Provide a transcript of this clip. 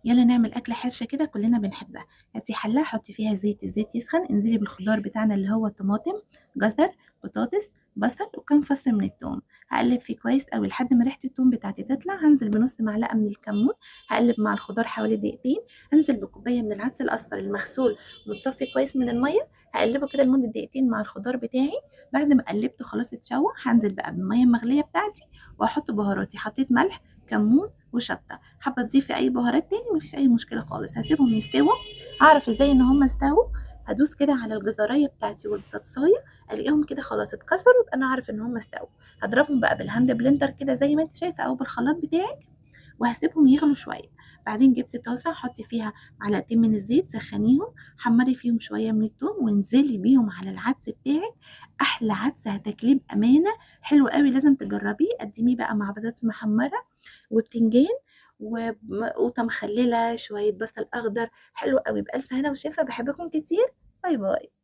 يلا نعمل أكلة حرشة كده كلنا بنحبها. هاتي حلة حطي فيها زيت، الزيت يسخن انزلي بالخضار بتاعنا اللي هو طماطم، جزر، بطاطس، بصل، وكام فص من التوم. هقلب فيه كويس قوي لحد ما ريحة التوم بتاعتي تطلع. هنزل بنص معلقة من الكمون، هقلب مع الخضار حوالي دقيقتين. هنزل بكوباية من العدس الأصفر المغسول ومتصفي كويس من المية، هقلبه كده لمدة دقيقتين مع الخضار بتاعي. بعد ما قلبته خلاص اتشوح، هنزل بقى بالمية المغلية بتاعتي وهحط بهاراتي. حطيت ملح، كمون، وشطة. حابة تضيفي أي بهارات تاني مفيش أي مشكلة خالص. هسيبهم يستووا. أعرف إزاي إن هم استووا؟ هدوس كده على الجزراية بتاعتي والبطاطساية، ألاقيهم كده خلاص اتكسروا، يبقى أنا أعرف إن هم استووا. هضربهم بقى بال hand blender كده زي ما انت شايفة أو بالخلاط بتاعك، وهسيبهم يغلوا شوية. بعدين جبت طاسة حطي فيها معلقتين من الزيت، سخنيهم، حمري فيهم شوية من التوم وانزلي بيهم على العدس بتاعك. أحلى عدس هتاكليه بأمانة، حلو قوي، لازم تجربيه. قدميه بقى مع بطاطس محمرة وبتنجان وقوطة مخللة، شوية بصل أخضر، حلو قوي. بألف هنا وشفا. بحبكم كتير. bye bye.